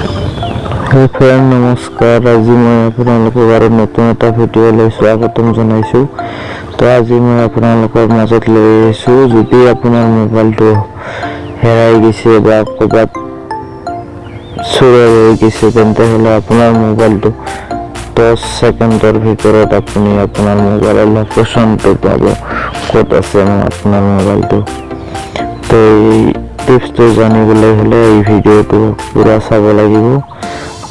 হে ফ্ৰেণ্ড, নমস্কাৰ। আজি মই আপোনালোকক আৰু নতুন এটা ভিডিঅ' লৈ স্বাগতম জনাইছোঁ। তো আজি মই আপোনালোকৰ মাজত লৈ আহিছোঁ, যদি আপোনাৰ মোবাইলটো হেৰাই গৈছে বা ক'ৰবাত চোৰে লৈ গৈছে, তেন্তে হ'লে আপোনাৰ মোবাইলটো 10 ছেকেণ্ডৰ ভিতৰত আপুনি আপোনাৰ মোবাইলৰ লোকেশ্যনটো পাব, ক'ত আছে আপোনাৰ মোবাইলটো। তো এই টিপছটো জানিবলৈ হ'লে এই ভিডিঅ'টো পূৰা চাব লাগিব।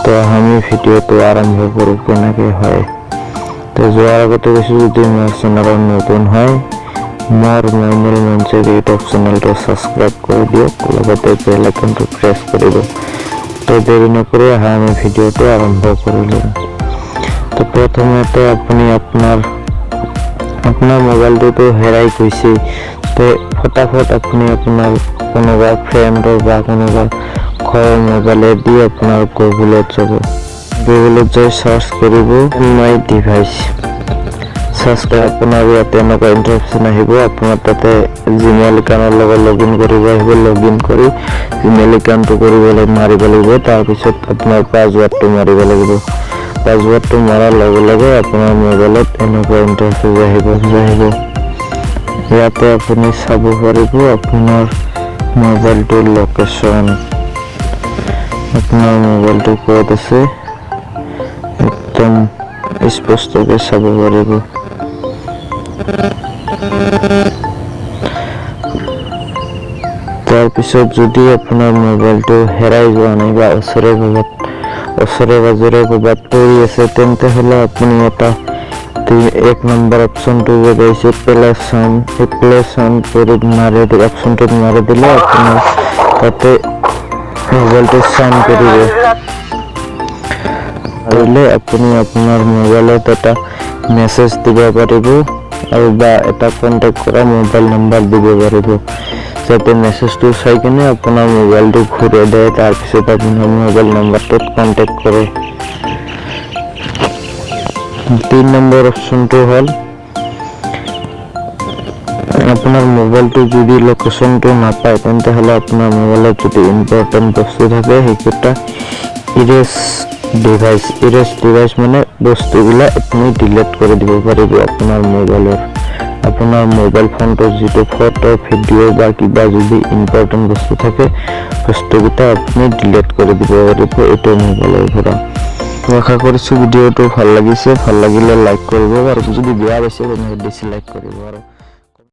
তো আমি ভিডিঅ'টো আৰম্ভ কৰোঁ কেনেকৈ হয়। তো যোৱাৰ আগতে কৈছোঁ, যদি মোৰ চেনেলত নতুন হয়, মোৰ মইনুল মঞ্চেৰ ইউটিউব চেনেলটো ছাবস্ক্ৰাইব কৰি দিয়ক, লগতে বেল আইকনটো প্ৰেছ কৰিব। তো দেৰি নকৰি আহা, আমি ভিডিঅ'টো আৰম্ভ কৰিলোঁ। তো প্ৰথমতে আপুনি আপোনাৰ আপোনাৰ মোবাইলটোতো হেৰাই গৈছে, তো ফটাফট আপুনি আপোনাৰ কোনোবা ফ্ৰেণ্ডৰ বা কোনোবা ঘৰৰ মোবাইলেদি আপোনাৰ গুগলত যাব। গুগলত যাই চাৰ্চ কৰিব মাই ডিভাইচ। চাৰ্চ কৰি আপোনাৰ ইয়াতে এনেকুৱা ইণ্টাৰফেচ আহিব। আপোনাৰ তাতে জিমেইল একাউণ্টৰ লগত লগ ইন কৰিব আহিব। লগ ইন কৰি জিমেইল একাউণ্টটো কৰিবলৈ মাৰিব লাগিব। তাৰপিছত আপোনাৰ পাছৱাৰ্ডটো মাৰিব লাগিব। পাছৱাৰ্ডটো মৰাৰ লগে লগে আপোনাৰ মোবাইলত এনেকুৱা ইণ্টাৰফেচ আহিব। ইয়াতে আপুনি চাব পাৰিব আপোনাৰ মোবাইলটোৰ লোকেশ্যন, আপোনাৰ মোবাইলটো ক'ত আছে একদম স্পষ্টকৈ চাব পাৰিব। তাৰপিছত যদি আপোনাৰ মোবাইলটো হেৰাই যোৱা নাই বা ওচৰে পাজৰে ক'ৰবাত পৰি আছে, তেন্তে হ'লে আপুনি এটা 1 নম্বৰ অপশ্যনটো যে পাইছে প্লে চাউণ্ড, সেই প্লে চাউণ্ড কৰি মাৰি অপশ্যনটোত মাৰি দিলে আপোনাৰ তাতে মোবাইলটো চাউণ্ড কৰিব। পাৰিলে আপুনি আপোনাৰ মোবাইলত এটা মেছেজ দিব পাৰিব আৰু বা এটা কণ্টেক্ট কৰা মোবাইল নম্বৰ দিব পাৰিব, যাতে মেছেজটো চাই কিনে আপোনাৰ মোবাইলটো ঘূৰাই দিয়ে, তাৰপিছত আপোনাৰ মোবাইল নম্বৰটোত কণ্টেক্ট কৰে। 3 নম্বৰ অপশ্যনটো হ'ল, আপোনাৰ মোবাইলটো যদি লোকেশ্যনটো নাপায়, তেন্তে হ'লে আপোনাৰ মোবাইলত যদি ইম্পৰ্টেণ্ট বস্তু থাকে, সেইকেইটা ইৰেজ ডিভাইচ, ইৰেজ ডিভাইচ মানে বস্তুবিলাক আপুনি ডিলিট কৰি দিব পাৰিব। আপোনাৰ মোবাইলৰ, আপোনাৰ মোবাইল ফোনটোত যিটো ফটো, ভিডিঅ' বা কিবা যদি ইম্পৰ্টেণ্ট বস্তু থাকে, বস্তুকেইটা আপুনি ডিলিট কৰি দিব পাৰিব এইটো মোবাইলৰ পৰা। আশা কৰিছোঁ ভিডিঅ'টো ভাল লাগিছে। ভাল লাগিলে লাইক কৰিব আৰু যদি বেয়া পাইছে, তেনেহ'লে ডিছলাইক কৰিব আৰু